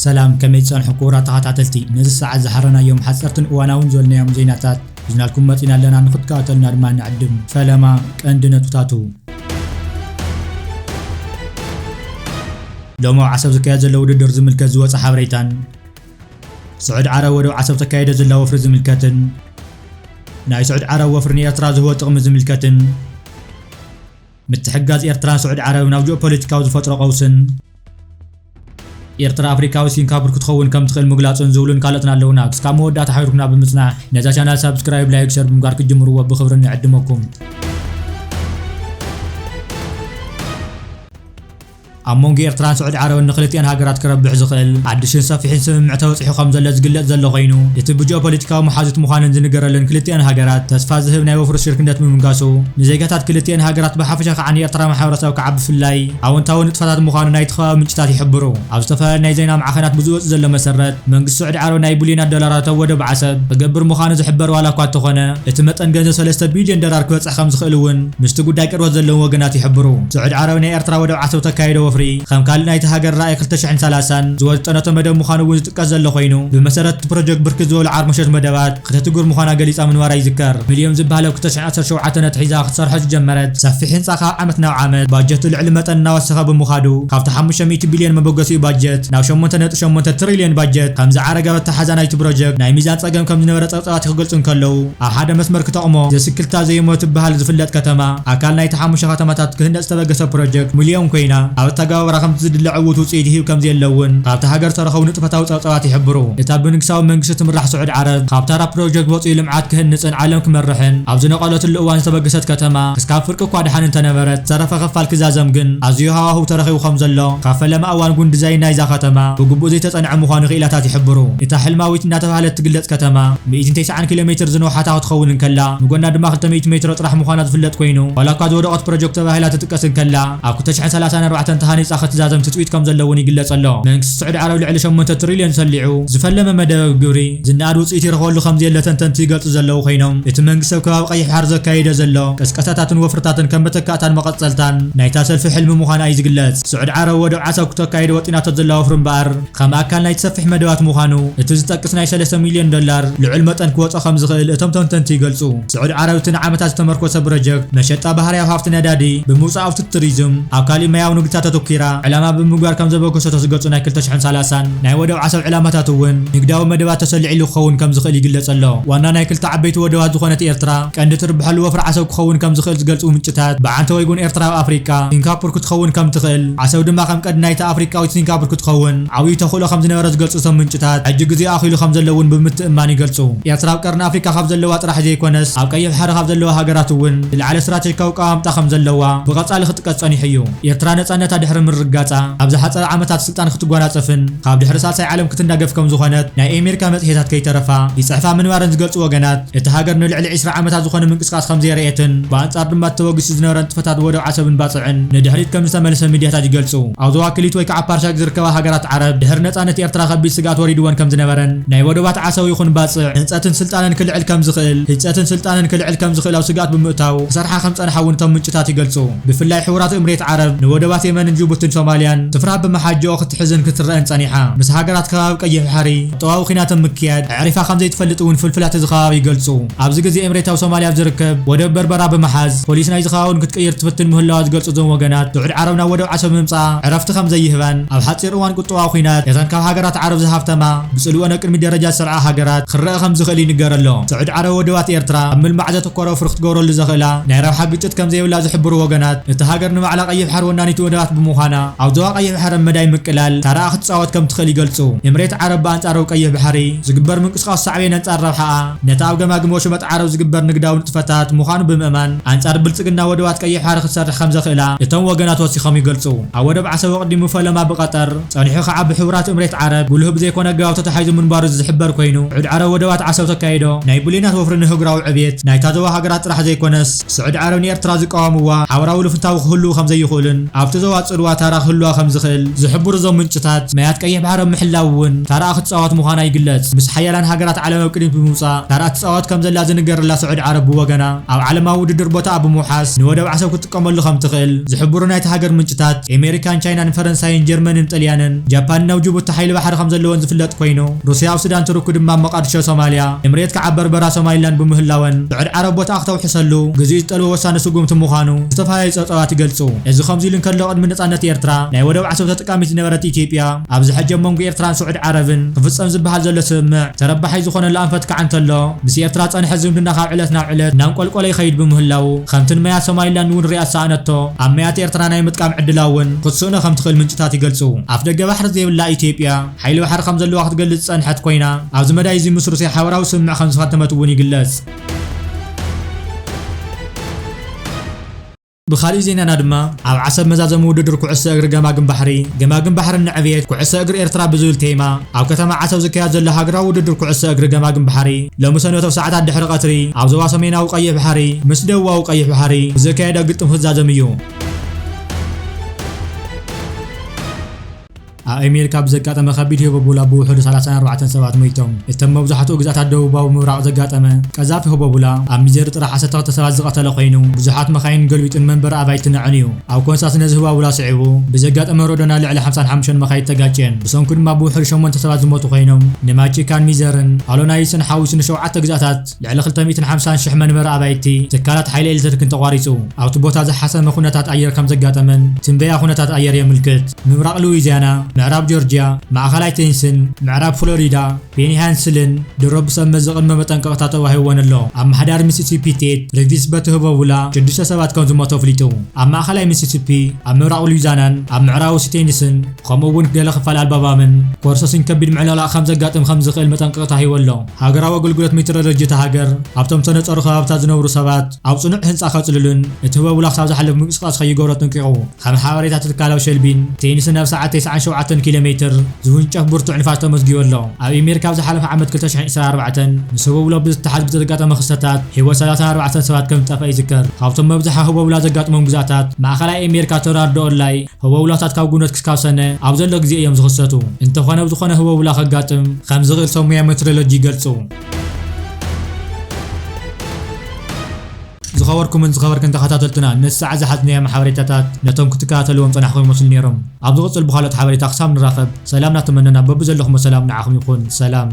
ሰላም፣ ከመይ ትጸንሑ ክቡራት ተኸታተልቲ? ነዚ ሰዓት ዝሓረናዮም ሓጸርትን እዋናውን ዝበልናዮም ዜናታት ሒዝናልኩም መጺና ኣለና። ንክትከታተሉና ድማ ንዕድም። ፈለማ ቀንዲ ነጥብታቱ። ሎሚ ኣብ ዓሰብ ዝካየድ ዘሎ ውድድር ዝምልከት ዝወጸ ሓበሬታን፣ ስዑድ ዓረብ ወደብ ዓሰብ ተካይዶ ዘላ ወፍሪ ዝምልከትን፣ ናይ ስዑድ ዓረብ ወፍሪ ንኤርትራ ዝህቦ ጥቕሚ ዝምልከትን፣ ምትሕግጋዝ ኤርትራን ስዑድ ዓረብን ኣብ ጂኦፖለቲካዊ ዝፈጥሮ ቀውስን፣ ኤርትራ ኣፍሪካዊ ሲንጋፖር ክትኸውን ከም ትኽእል ምግላጹን ዝብሉን ካልኦትን ኣለውና። ክሳብ መወዳእታ ሓቢርኩምና ብምጽናሕ ነዛ ቻናል ሳብስክራይብ፣ ላይክ፣ ሸር ብምግባር ክትጅምርዎ ብኽብሪ ንዕድመኩም። ኣብ መንጎ ኤርትራን ስዑድ ዓረብን ንክልቲኣን ሃገራት ክረብሕ ዝኽእል ሓድሽን ሰፊሕን ስምምዕ ተበጺሑ ከም ዘሎ ዝግለጽ ዘሎ ኮይኑ፣ እቲ ብጂኦፖለቲካዊ መሓዙት ምዃነን ዝንገረለን ክልቲኣን ሃገራት ተስፋ ዝህብ ናይ ወፍሪ ሽርክነት ምምንጋሱ፣ ንዜጋታት ክልቲኣን ሃገራት ብሓፈሻ ከዓ ንኤርትራ ማሕበረሰብ ከዓ ብፍላይ ኣወንታዊ ንጥፈታት ምዃኑ ናይቲ ከባቢ ምንጭታት ይሕብሩ። ኣብ ዝተፈላለዩ ናይ ዜና ማዕኸናት ብዝወጽእ ዘሎ መሰረት፣ መንግስቲ ስዑዲ ዓረብ ናይ ቢልዮናት ዶላራት ኣብ ወደብ ዓሰብ ክገብር ምዃኑ ዝሕበር ዋላ እኳ እንተኾነ፣ እቲ መጠን ገንዘብ ሰለስተ ቢልዮን ዶላር ክበጽሕ ከም ዝኽእል እውን ምስቲ ጉዳይ ቅርበት ዘለዎም ወገናት ይሕብሩ። ስዑዲ ዓረብ ናይ ኤርትራ ወደብ ዓሰብ ተካይዶ ወፍሪ ከም ካልእ ናይቲ ሃገር ራእይ ክልተ ሽሕን ሰላሳን ዝወጠነቶ መደብ ምዃኑ እውን ዝጥቀስ ዘሎ ኮይኑ፣ ብመሰረት እቲ ፕሮጀክት ብርክት ዝበሉ ዓርሞሸት መደባት ክተትግብር ምዃና ገሊጻ ምንባራ ይዝከር። ሚልዮን ዝበሃል ኣብ ክልተ ሽሕን ዓሰርተ ሸውዓተን ኣትሒዛ ክትሰርሖ ዝጀመረት ሰፊሕ ህንጻ ካብ ዓመት ናብ ዓመት ባጀቱ ልዕሊ መጠን እናወሰኸ ብምዃዱ፣ ካብቲ ሓሙሽተ ሚእቲ ቢልዮን መበገሲኡ ባጀት ናብ ሸሞንተ ነጥቢ ሸሞንተ ትሪልዮን ባጀት ከም ዝዓረገ ኣብ ኣተሓዛ ናይቲ ፕሮጀክት ናይ ሚዛን ጸገም ከም ዝነበረ ጸብጻባት ክገልጹ እንከለዉ፣ ኣብ ሓደ መስመር ክተቕሞ ዘስክልታ ዘይሞ ትበሃል ዝፍለጥ ከተማ ኣካል ናይቲ ሓሙሽተ ከተማታት ክህነጽ ዝተበገሰ ፕሮጀክት ሚልዮን ኮይና፣ ኣብ ኣተገባብራ ከም ዝድለ ዕዉት ውጽኢት ይህብ ከም ዘየሎ እውን ካብቲ ሃገር ዝተረኸቡ ንጥፈታዊ ጸብጻባት ይሕብሩ። እታ ብንግሳዊ መንግስቲ ትምራሕ ስዑድ ዓረብ፣ ካብ ታራ ፕሮጀክት ወጺኡ ልምዓት ክህንጽን ዓለም ክመርሕን ኣብ ዝነቐለትሉ እዋን ዝተበገሰት ከተማ፣ ክስካብ ፍርቂ እኳ ድሓን እንተነበረት፣ ዝተረፈ ክፋል ክዛዘም ግን ኣዝዩ ሃዋህው ተረኺቡ ከም ዘሎ፣ ካብ ፈለማ እዋን እውን ዲዛይን ናይዛ ከተማ ብግቡእ ዘይተጸንዐ ምዃኑ ክኢላታት ይሕብሩ። እታ ሕልማዊት እናተባህለት ትግለጽ ከተማ፣ ሚእትን ተስዓን ኪሎ ሜትር ዝነውሓታ ክትኸውን እንከላ፣ ንጎና ድማ ክልተ ሚእቲ ሜትሮ ጥራሕ ምዃና ዝፍለጥ ኮይኑ፣ ዋላ እኳ ዝወደቐት ፕሮጀክት ተባሂላ ትጥቀስ እንከላ፣ ኣብ ክልተ ሽሕን ሰላሳን ኣርባዕተን ተሃኒጻ ክትዛዘም ትጽቢት ከም ዘሎ እውን ይግለጽ ኣሎ። መንግስቲ ስዑዲ ዓረብ ልዕሊ ሸሞንተ ትሪልዮን ሰሊዑ ዝፈለመ መደብ ግብሪ ዝነኣድ ውጽኢት ይረኽበሉ ከም ዘየለ ተንተንቲ ይገልጹ ዘለዉ ኮይኖም፣ እቲ መንግስቲ ኣብ ከባቢ ቀይሕ ባሕሪ ዘካየዶ ዘሎ ቅስቀሳታትን ወፍርታትን ከም መተካእታን መቐጸልታን ናይታ ሰልፊ ሕልሚ ምዃኑ እዩ ዝግለጽ። ስዑዲ ዓረብ ወደብ ዓሰብ ክተካይዶ ወጢናቶ ዘላ ወፍሪ እምበኣር፣ ከም ኣካል ናይቲ ሰፊሕ መደባት ምዃኑ፣ እቲ ዝጠቅስ ናይ ሰለስተ ሚልዮን ዶላር ልዑል መጠን ክወጾ ከም ዝኽእል እቶም ተንተንቲ ይገልጹ። ስዑዲ ዓረብ እቲ ንዓመታት ዝተመርኮሰ ፕሮጀክት መሸጣ ባህርያዊ ሃፍቲ ነዳዲ ብምውጻእ ኣብቲ ቱሪዝም ኣብ ካሊእ ማያዊ ንግድታት ኣተኲራ ዕላማ ብምግባር ከም ዘበገሰቶ ዝገልጹ ናይ ክልተ ሽሕን ሰላሳን ናይ ወደብ ዓሰብ ዕላማታት እውን ንግዳዊ መደባት ተሰሊዕሉ ክኸውን ከም ዝኽእል ይግለጽ ኣሎ። ዋና ናይ ክልተ ዓበይቲ ወደባት ዝኾነት ኤርትራ ቀንዲ ትርብሐሉ ወፍሪ ዓሰብ ክኸውን ከም ዝኽእል ዝገልጹ ምንጭታት፣ ብዓንተ ወይ ጉን ኤርትራ ኣብ ኣፍሪቃ ሲንጋፖር ክትኸውን ከም ትኽእል፣ ዓሰብ ድማ ከም ቀንዲ ናይታ ኣፍሪቃዊት ሲንጋፖር ክትኸውን ዓብዪ ተኽእሎ ከም ዝነበረ ዝገልጹ እቶም ምንጭታት፣ ሕጂ ግዜኡ ኣኺሉ ከም ዘሎ እውን ብምትእምማን ይገልጹ። ኤርትራ ኣብ ቀርኒ ኣፍሪቃ ካብ ዘለዋ ጥራሕ ዘይኮነስ፣ ኣብ ቀይሕ ባሕሪ ካብ ዘለዋ ሃገራት እውን ዝለዓለ ስትራቴጂካዊ ኣቀማምጣ ከም ዘለዋ ብቐጻሊ ክጥቀስ ጸኒሑ እዩ። ኤርትራ ነጻነታ ድሕሪ ምርግጋጻ፣ ኣብ ዝሓጸረ ዓመታት ስልጣን ክትጓናጸፍን ካብ ድሕሪ ሳልሳይ ዓለም ክትናገፍ ከም ዝኾነት ናይ ኣሜሪካ መጽሔታት ከይተረፋ ይጽሕፋ ምንባረን ዝገልጹ ወገናት፣ እታ ሃገር ንልዕሊ ዕስራ ዓመታት ዝኾነ ምንቅስቃስ ከም ዘየርእየትን፣ ብኣንጻር ድማ ተበጊሱ ዝነበረ ንጥፈታት ወደብ ዓሰብን ባጽዕን ንድሕሪት ከም ዝተመልሰ ሚድያታት ይገልጹ። ኣብ ዞባ ክሊት ወይ ከዓ ፓርሻክ ዝርከባ ሃገራት ዓረብ፣ ድሕሪ ነጻነት ኤርትራ ከቢድ ስግኣት ወሪድወን ከም ዝነበረን፣ ናይ ወደባት ዓሰብ ይኹን ባጽዕ ህንጸትን ስልጣነን ክልዕል ከም ዝኽእል፣ ህንጸትን ስልጣነን ክልዕል ከም ዝኽእል ኣብ ስግኣት ብምእታው ክሰርሓ ከም ጸንሓ እውን እቶም ምንጭታት ይገልጹ። ብፍላይ ሕቡራት እምሬት ዓረብ ንወደባት የመንን ጅቡትን ሶማልያን ትፍራህ ብምሓጅኦ ክትሕዝን ክትረአን ጸኒሓ። ምስ ሃገራት ከባቢ ቀይሕ ባሕሪ ቁጠባዊ ኲናት ምክያድ ኣዕሪፋ ከም ዘይትፈልጥ እውን ፍልፍላት እዚ ከባቢ ይገልጹ። ኣብዚ ግዜ ኤምሬት ኣብ ሶማልያ ኣብ ዝርከብ ወደብ በርበራ ብምሓዝ፣ ፖሊሲ ናይዚ ከባቢ እውን ክትቅይር ትፍትን ምህላዋ ዝገልጹ እዞም ወገናት፣ ስዑዲ ዓረብ ናብ ወደብ ዓሰብ ምምጻኣ ዕረፍቲ ከም ዘይህባን፣ ኣብ ሓጺር እዋን ቁጠባዊ ኲናት ነተን ካብ ሃገራት ዓረብ ዝሃፍተማ፣ ብጽልወን ኣብ ቅድሚት ደረጃ ዝሰርዓ ሃገራት ክረኣ ከም ዝኽእል ይንገር ኣሎ። ስዑዲ ዓረብ ወደባት ኤርትራ ኣብ ምልማዕ ዘተኮረ ወፍሪ ክትገብረሉ ዘኽእላ ናይ ረብሓ ግጭት ከም ዘይብላ ዝሕብሩ ወገናት፣ እታ ሃገር ንባዕላ ቀይሕ ባሕሪ ወናኒት ወደባት ብምዃና፣ ኣብ ዞባ ቀይሕ ባሕሪ ኣብ መዳይ ምቅላል ተራኣ ክትጻወት ከም ትኽእል ይገልጹ። ኤምሬት ዓረብ ብኣንጻሩ ቀይሕ ባሕሪ ዝግበር ምንቅስቃስ ሳዕቤን ኣንጻር ረብሓኣ፣ ነታ ኣብ ገማግም ወሽመጥ ዓረብ ዝግበር ንግዳዊ ንጥፈታት ምዃኑ ብምእማን፣ ኣንጻር ብልጽግና ወደባት ቀይሕ ባሕሪ ክትሰርሕ ከም ዘኽእላ እቶም ወገናት ወሲኾም ይገልጹ። ኣብ ወደብ ዓሰብ ኣቕዲሙ ፈለማ ብቐጠር፣ ጸኒሑ ከዓ ብሕቡራት እምሬት ዓረብ ጉልህ ብዘይኮነ ኣገባብ ተታሒዙ ምንባሩ ዝሕበር ኮይኑ፣ ስዑዲ ዓረብ ወደባት ዓሰብ ተካይዶ ናይ ቢልዮናት ወፍሪ ንህጉራዊ ዕብየት ናይታ ዞባ ሃገራት ጥራሕ ዘይኮነስ፣ ስዑዲ ዓረብ ንኤርትራ ዝቃወምዋ ሓበራዊ ልፍንታዊ ክህልዉ ከም ዘይኽእሉን፣ ኣብቲ ዞባ ክህልዋ ታራ ክህልዋ ከም ዝኽእል ዝሕብሩ እዞም ምንጭታት፣ ማያት ቀይሕ ባሕሪ ኣብ ምሕላው እውን ታራኣ ክትጻወት ምዃና ይግለጽ። ምስ ሓያላን ሃገራት ዓለም ኣብ ቅድሚት ብምውጻእ ታራ ትጻወት ከም ዘላ ዝንገረላ ስዑዲ ዓረብ ብወገና፣ ኣብ ዓለማዊ ውድድር ቦታኣ ብምውሓስ ንወደብ ዓሰብ ክትጥቀመሉ ከም ትኽእል ዝሕብሩ ናይቲ ሃገር ምንጭታት፣ ኣሜሪካን ቻይናን ፈረንሳይን ጀርመንን ጥልያንን ጃፓንን ኣብ ጅቡቲ ሓይሊ ባሕሪ ከም ዘለወን ዝፍለጥ ኮይኑ፣ ሩስያ ኣብ ሱዳን፣ ቱርኪ ድማ ኣብ መቃድሾ ሶማልያ፣ ኤምሬት ከዓ በርበራ ሶማሊላንድ ብምህላወን፣ ስዑዲ ዓረብ ቦታኣ ክተውሕሰሉ ግዜኡ ዝጠልቦ ወሳኒ ስጉምቲ ምዃኑ ዝተፈላለዩ ጸብጻባት ይገልጹ። እዚ ከምዚ ኢሉ እንከሎ፣ ቅድሚ ነጻነት ኤርትራ ናይ ወደብ ዓሰብ ተጠቃሚት ዝነበረት ኢትዮጵያ፣ ኣብዚ ሕጂ ኣብ መንጎ ኤርትራን ስዑዲ ዓረብን ክፍጸም ዝበሃል ዘሎ ስምምዕ ተረባሒ ዝኾነሉ ኣንፈት ከዓ እንተሎ፣ ምስ ኤርትራ ዝጸንሐ ዝምድና ካብ ዕለት ናብ ዕለት እናንቆልቆለ ይኸይድ ብምህላዉ፣ ከምቲ ንማያት ሶማሊላንድ እውን ሪኣ ዝሰኣነቶ፣ ኣብ ማያት ኤርትራ ናይ ምጥቃም ዕድላ እውን ክትስእኖ ከም ትኽእል ምንጭታት ይገልጹ። ኣፍደገ ባሕሪ ዘይብላ ኢትዮጵያ፣ ሓይሊ ባሕሪ ከም ዘለዋ ክትገልጽ ዝጸንሐት ኮይና፣ ኣብዚ መዳይ እዚ ምስ ሩስያ ሓበራዊ ስምምዕ ከም ዝኸተመት እውን ይግለጽ። ብኻሊእ ዜናና ድማ፣ ኣብ ዓሰብ መዛዘሚ ውድድር ኩዕሶ እግሪ ገማግም ባሕሪ፣ ገማግም ባሕሪ ንዕብየት ኩዕሶ እግሪ ኤርትራ ብዝብል ቴማ፣ ኣብ ከተማ ዓሰብ ዝካየድ ዘሎ ሃገራዊ ውድድር ኩዕሶ እግሪ ገማግም ባሕሪ፣ ሎሚ ሰንበት ኣብ ሰዓታት ድሕሪ ቀትሪ፣ ኣብ ዞባ ሰሜናዊ ቀይሕ ባሕሪ ምስ ደቡባዊ ቀይሕ ባሕሪ ብዘካየዶ ግጥም ክዛዘም እዩ። ኣብ ኣሜሪካ ብዘጋጠመ ከቢድ ህቦቡላ ብውሑዱ ሰላሳን ኣርባዕተን ሰባት ሞይቶም። እቶም መብዛሕትኡ ግዝኣታት ደቡባዊ ምብራቕ ዘጋጠመ ቀዛፊ ህቦቡላ፣ ኣብ ሚዘሪ ጥራሕ ዓሰርተ ክልተ ሰባት ዝቐተለ ኮይኑ፣ ብዙሓት መኻይን ገልቢጡን መንበሪ ኣባይትን ኣዕንዩ። ኣብ ኮንሳስ ነዚ ህቦቡላ ስዒቡ ብዘጋጠመ ሮዶና ልዕሊ ሓምሳን ሓሙሽተን መኻይን ተጋጭየን። ብሰንኩ ድማ ብውሑዱ ሸሞንተ ሰባት ዝሞቱ ኮይኖም፣ ንማቺካን ሚዘርን ኦሎናይስን ሓዊሱ ንሸውዓተ ግዝኣታት ልዕሊ ክልተ ሚእትን ሓምሳን ሽሕ መንበሪ ኣባይቲ፣ ትካላት ሓይሊ ኤሌክትሪክን ተቋሪጹ። ኣብቲ ቦታ ዝሓሰመ ኩነታት ኣየር ከም ዘጋጠመን ትንበያ ኩነታት ኣየር የምልክት። ምብራቕ ሉዊዚያና፣ ምዕራብ ጆርጅያ፣ ማእኸላይ ቴንስን፣ ምዕራብ ፍሎሪዳ፣ ፔኒሃንስልን ድሮ ብሰብ መዚ ቅድመ መጠንቀቕታ ተዋሂብወን ኣሎ። ኣመሓዳሪ ሚሲሲፒ ቴድ ሪቪስ በቲ ህቦቡላ ሽዱሽተ ሰባት ከም ዝሞቱ ኣፍሊጡ። ኣብ ማእኸላይ ሚሲሲፒ፣ ኣብ ምብራቕ ሉዊዚያናን ኣብ ምዕራብ ቴንስን ከምኡ እውን ገለ ክፋል ኣልባባምን ኮርሰስን ከቢድ ምዕልቕላቕ ከም ዘጋጥም ከም ዝኽእል መጠንቀቕታ ሂቡ ኣሎ። ሃገራዊ ኣገልግሎት ሜትሮሎጂ እታ ሃገር ኣብቶም ዝተነጸሩ ከባብታት ዝነብሩ ሰባት ኣብ ጽኑዕ ህንጻ ከጽልሉን እቲ ህቦቡላ ክሳብ ዝሓልፍ ምንቅስቓስ ከይገብሩ ኣጠንቂቑ። ከም ሓበሬታ ትካል ኣብ ሸልቢን ቴንስን ኣብ ሰዓት ተስዓን ሸውዓተን ኪሎ ሜትር ዝውንጨፍ ብርቱዕ ንፋስ ተመዝጊቡ ኣሎ። ኣብ ኣሜሪካ ኣብ ዝሓለፈ ዓመት ክልተ ሽሕን ዕስራን ኣርባዕተን ምስ ህቦቡላ ብዝተሓዝ ብዘጋጠመ ክስተታት ህይወት ሰላሳን ኣርባዕተን ሰባት ከም ዝጠፍአ ይዝከር። ካብቶም መብዝሓ ህቦቡላ ዘጋጥሞም ግዝኣታት ማእኸላይ ኣሜሪካ ቶርናዶ ኦንላይን ህቦቡላታት ካብ ጉንበት ክሳብ ሰነ ኣብ ዘሎ ግዜ እዮም ዝኽሰቱ። እንተኾነ፣ ኣብ ዝኾነ ህቦቡላ ከጋጥም ከም ዝኽእል ሰብ ሞያ ሜትሮሎጂ ይገልጹ። ዝኸበርኩምን ዝኸበርክን ተኸታተልትና፣ ነቲ ሰዓት ዝሓዝናዮም ሓበሬታታት ነቶም ክትከታተልዎም ጸናሕኩም ይመስሉ ነይሮም። ኣብ ዝቕጽል ብኻልኦት ሓበሬታ ክሳብ ንራኸብ፣ ሰላም እናተመነና፣ በብዘለኹሞ ሰላም ንዓኹም ይኹን። ሰላም።